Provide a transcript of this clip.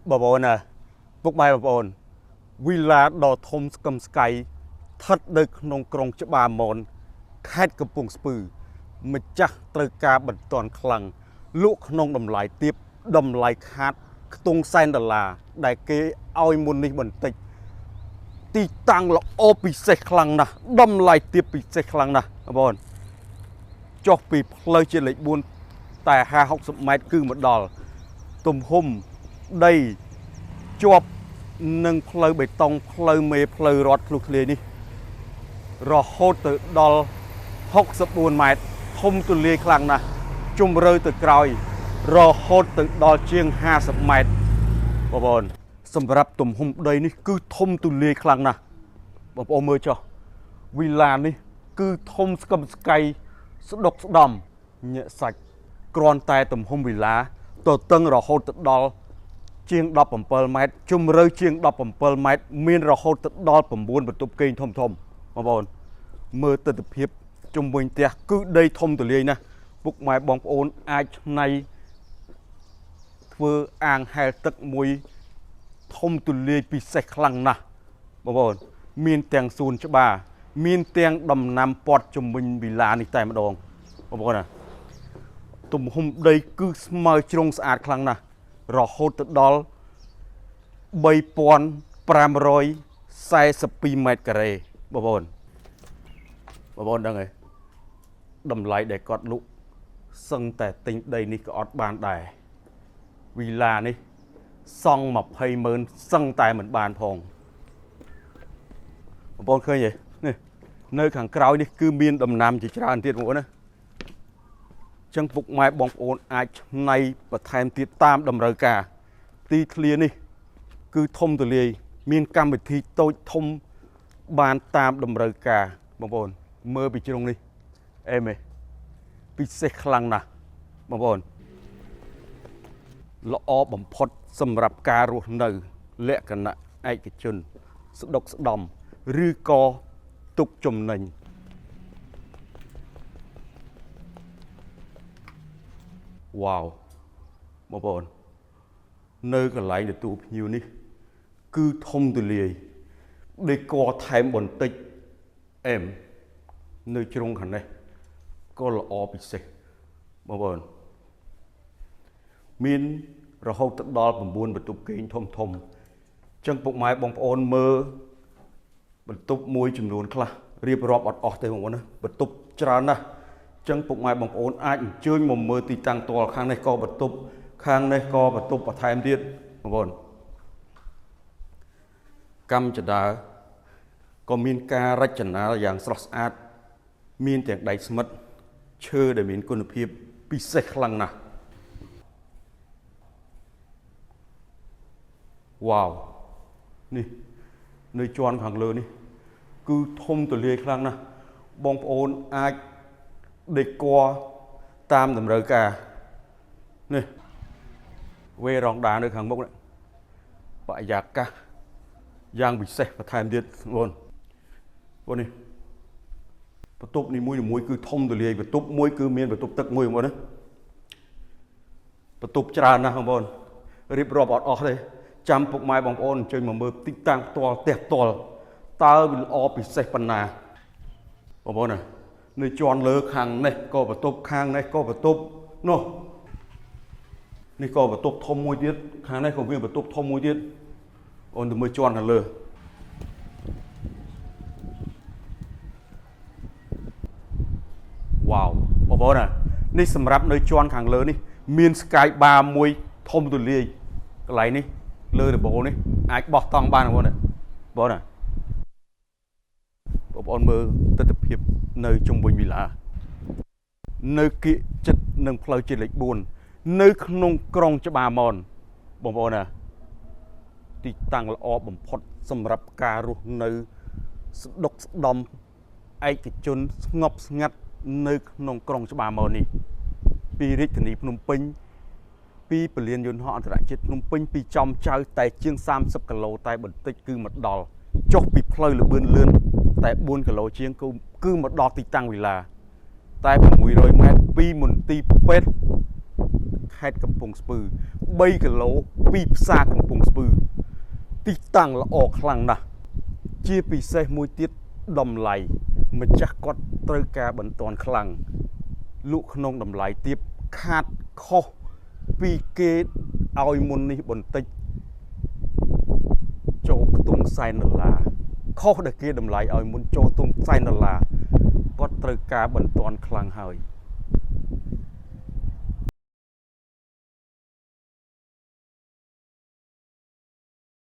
បងប្អូនណាពុកម៉ែបងប្អូនវីឡាដ៏ធំស្កឹមស្កៃស្ថិតនៅក្នុងក្រុងច្បារមនខេត្តកំពង់ស្ពឺម្ចាស់ត្រូវការបន្ទាន់ខ្លាំងលក់ក្នុងតម្លៃទាបតម្លៃខាតខ្ទង់សែនដុល្លារដែលគេឲ្យមុននេះបន្តិចទីតាំងល្អពិសេសខ្លាំងណាស់តម្លៃទាបពិសេសខ្លាំងណាស់បងប្អូនចុះពីផ្លូវជាតិលេខ4តែ50 60ម៉ែត្រគឺមកដល់ទំហំដីជាប់នឹងផ្លូវបេតុងផ្លូវមេផ្លូវរត់ធ្លុះធ្លាយនេះរហូតទៅដល់64ម៉ែត្រធំទូលាយខ្លាំងណាស់ជម្រៅទៅក្រោយរហូតទៅដល់ជាង50ម៉ែត្របងប្អូនសម្រាប់ទំហំដីនេះគឺធំទូលាយខ្លាំងណាស់បងប្អូនមើលចុះវីឡានេះគឺធំស្កឹមស្កៃស្ដុកស្ដំញាក់សាច់គ្រាន់តែទំហំវីឡាទទឹងរហូតទៅដល់ជាង17ម៉ែត្រជម្រៅជាង17ម៉ែត្រមានរហូតទៅដល់9បន្ទប់គេងធំធំបងប្អូនមើលទស្សនភាពជុំវិញផ្ទះគឺដីធំទូលាយណាស់ពុកម៉ែបងប្អូនអាចឆ្នៃធ្វើអាងហែលទឹកមួយធំទូលាយពិសេសខ្លាំងណាស់បងប្អូនមានទាំងសួនច្បារមានទាំងដំណាំពាត់ជុំវិញវីឡានេះតែម្ដងបងប្អូនណាទំហំដីគឺស្មើជ្រុងស្អាតខ្លាំងណាស់រហូតទៅដល់3542ម៉ែត្រការ៉េបងប្អូនបងប្អូនដឹងទេតម្លៃដែលគាត់លក់សឹងតែទិញដីនេះក៏អត់បានដែរវីឡានេះសង់20ម៉ឺនសឹងតែមិនបានផងបងប្អូនឃើញទេនេះនៅខាងក្រោយនេះគឺមានដំណាំជាច្រើនទៀតបងប្អូនណាចឹងពុកម៉ែបងប្អូនអាចឆ្នៃបន្ថែមទៀតតាមតម្រូវការទីធ្លានេះគឺធំទូលាយមានកម្មវិធីតូចធំបានតាមតម្រូវការបងប្អូនមើលពីជ្រុងនេះអេមេពិសេសខ្លាំងណាស់បងប្អូនល្អបំផុតសម្រាប់ការរស់នៅលក្ខណៈឯកជនស្ដុកស្ដំឬក៏ទុកចំណេញវ៉ាវបងប្អូននៅកន្លែងទទួលភ្ញៀវនេះគឺធំទូលាយដេកថែមបន្តិចអែមនៅជ្រុងខាងនេះក៏ល្អពិសេសបងប្អូនមានរហូតទៅដល់9បន្ទប់គេងធំធំចឹងពុកម៉ែបងប្អូនមើលបន្ទប់មួយចំនួនខ្លះរៀបរាប់អត់អស់ទេបងប្អូនណាបន្ទប់ច្រើនណាស់ចឹងពុកម៉ែបងប្អូនអាចអញ្ជើញមកមើលទីតាំងផ្ទាល់ខាងនេះក៏បន្ទប់ខាងនេះក៏បន្ទប់បន្ថែមទៀតបងប្អូនកម្មចដាក៏មានការរចនាយ៉ាងស្រស់ស្អាតមានទាំងដែកស្មិតឈើដែលមានគុណភាពពិសេសខ្លាំងណាស់វ៉ាវនេះនៅជាន់ខាងលើនេះគឺធំទូលាយខ្លាំងណាស់បងប្អូនអាចដេកតាមតម្រូវការនេះវេរ៉ង់ដានៅខាងមុខនេះបរិយាកាសយ៉ាងពិសេសបន្ថែមទៀតបងប្អូននេះបន្ទប់នីមួយៗគឺធំទូលាយបន្ទប់មួយគឺមានបន្ទប់ទឹកមួយបងប្អូនណាបន្ទប់ច្រើនណាស់បងប្អូនរៀបរាប់អត់អស់ទេចាំពុកម៉ែបងប្អូនអញ្ជើញមកមើលទីតាំងផ្ទាល់ផ្ទះផ្ទាល់តើវាល្អពិសេសប៉ុណ្ណាបងប្អូនណានៅជាន់លើខាងនេះក៏បន្ទប់ខាងនេះក៏បន្ទប់នោះនេះក៏បន្ទប់ធំមួយទៀតខាងនេះក៏មានបន្ទប់ធំមួយទៀតអូនទៅមើលជាន់ខាងលើវ៉ាវបងប្អូនណានេះសម្រាប់នៅជាន់ខាងលើនេះមាន Sky Bar មួយធំទូលាយកន្លែងនេះលើដំបូលនេះអាចបោះតង់បានបងប្អូនណាបងណាបងប្អូនមើលទស្សនភាពនៅជុំវិញវីឡានៅគៀកចិត្តនឹងផ្លូវជាតិលេខ4នៅក្នុងក្រុងច្បារមនបងប្អូនណាទីតាំងល្អបំផុតសម្រាប់ការរស់នៅស្ដុកស្ដំឯកជនស្ងប់ស្ងាត់នៅក្នុងក្រុងច្បារមននេះពីរាជធានីភ្នំពេញពីពលានយន្តហោះអន្តរជាតិភ្នំពេញពីចំចៅតែជាង30គីឡូតែបន្តិចគឺមកដល់ចុះពីផ្លូវលបឿនលឿនតែ4គីឡូជាងគឺមកដល់ទីតាំងវីឡាតែ600ម៉ែត្រពីមន្ទីរពេទ្យខេ ត្តកំពង់ស្ពឺ3គីឡូពីផ្សារកំពង់ស្ពឺទីតាំងល្អខ្លាំងណាស់ជាពិសេសមួយទៀតតម្លៃម្ចាស់គាត់ត្រូវការបន្ទាន់ខ្លាំងលក់ក្នុងតម្លៃទាបខាតខុសពីគេឲ្យមុននេះបន្តិចចូលខ្ទង់សែនដុល្លារខុសដែលគេតម្លៃឲ្យមុនចូលខ្ទង់សែនដុល្លារគាត់ត្រូវការបន្ទាន់ខ្លាំងហើយ។